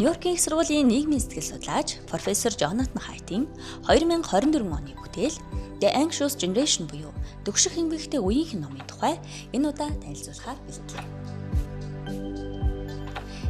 Нью-Йоркийн их сургуулийн нийгмийн сэтгэл судлаач профессор Жонатан Хайтийн 2024 оны бүтээл The Anxious Generation буюу төгших эмгэгтэй үеийнхэн номын тухай энэ удаа танилцуулахаар бэлтлээ.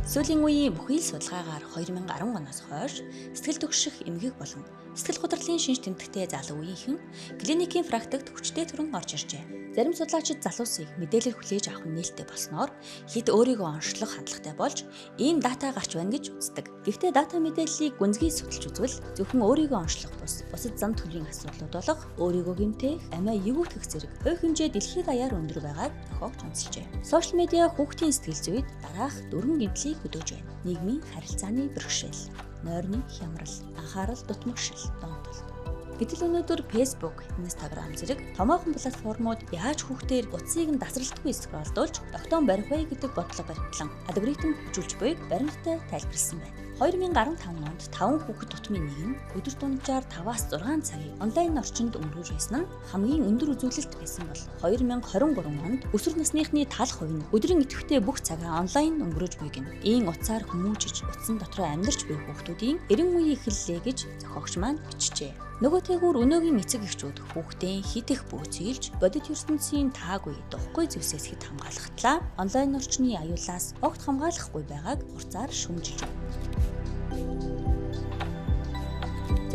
Сүүлийн үеийн бүхий л судалгаагаар 2010 оноос хойш сэтгэл төгших эмгэг болон сэтгэл гутралын шинж тэмдэгтэй залуу үеийнхэн клиникийн практикт хүчтэй төрөн орж иржээ. Зарим судлаачид залуусыг мэдээлэл хүлээж авах нь нээлттэй болсноор хэд өөрийгөө онцлох хандлагатай болж ийм дата гарч байна гэж үздэг. Гэхдээ дата мэдээллийг гүнзгий судалж үзвэл зөвхөн өөрийгөө онцлох бус бусад зам төлөвийн асуудлууд болох өөрийгөө гэмтэх, амиа эвүүтгэх зэрэг хувь хэмжээ дэлхийд даяар өндөр байгааг тохиогч онцолжээ. Сошиал медиа хүүхдийн сэтгэл зүйд дараах дөрвөн гэмтлийг хөдөөж байна. Нийгмийн харилцааны бэрхшээл, нойрны хямрал, анхаарал дутмагшил, донтолт. Гэтэл өнөөдөр Facebook, Instagram зэрэг томоохон платформуд яаж хүүхдээр утсыг нь дасралтгүй скролдуулж тогтоон барих вэ гэдэг бодлого баримтлан алгоритм хөгжүүлж буйг баримттай тайлбарласан байна. 2015 онд 5 хүүхэд тутмын нэг нь өдөр дунджаар 5-аас 6 цагийг онлайн орчинд өнгөрөөж байсан нь хамгийн өндөр үзүүлэлт байсан бол 2023 онд өсвөр насныхны тал хувь нь өдрийн идэвхтэй бүх цагаа онлайн өнгөрөөж буй гэнэ. Ийм утсаар хүмүүжиж утсан дотроо амьдарч буй хүүхдүүдийн 90 үе эхэллээ гэж зохиогч маань бичжээ. Нөгөө тэгүр өнөөгийн эцэг эхчүүд хүүхдээ хэд их бөөцөлж бодит ертөнцийн таагүй духгүй зүйлсээс хэд хамгаалахтлаа онлайн орчны аюулаас огт хамгаалахгүй байгааг хурцаар шүүмжилж байна.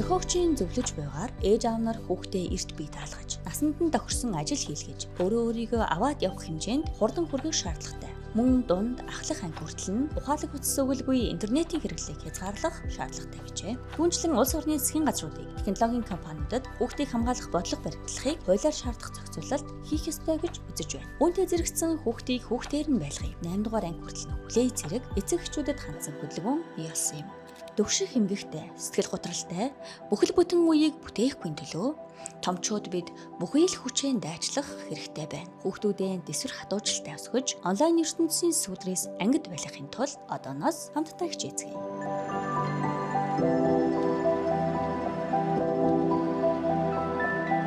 Зохиогчийн зөвлөж буйгаар ээж аав нар хүүхдээ эрт бие даалгаж, насанд нь тохирсон ажил хийлгэж, өөрөө өөрийгөө аваад явах хэмжээнд хурдан хүргэх шаардлагатай. Мөн дунд ахлах анги хүртэл нь ухаалаг утас өгөлгүй интернетийн хэрэглээг хязгаарлах шаардлагатай гэжээ. Түүнчлэн улс орны засгийн газруудыг технологийн компаниудад хүүхдийг хамгаалах бодлого баримтлахыг хуулиар шаардах зохицуулалт хийх ёстой гэж үзэж байна. Үүнтэй зэрэгцэн хүүхдийг хүүхдээр нь байлгая. 8 дугаар анги хүртэл нь хүлээе зэрэг эцэг эхчүүдэд хандсан хөдөлгөөн бий болсон юм. Төгших эмгэгтэй, сэтгэл гутралтай бүхэл бүтэн үеийг бүтээхгүй төлөө томчууд бид бүхий л хүчээ дайчлах хэрэгтэй байна. Хүүхдүүдээ тэсвэр хатуучлалтай өсгөж, онлайн ертөнцийн сүдрээс ангид байлгахын тулд одооноос хамтдаа хичээцгээе.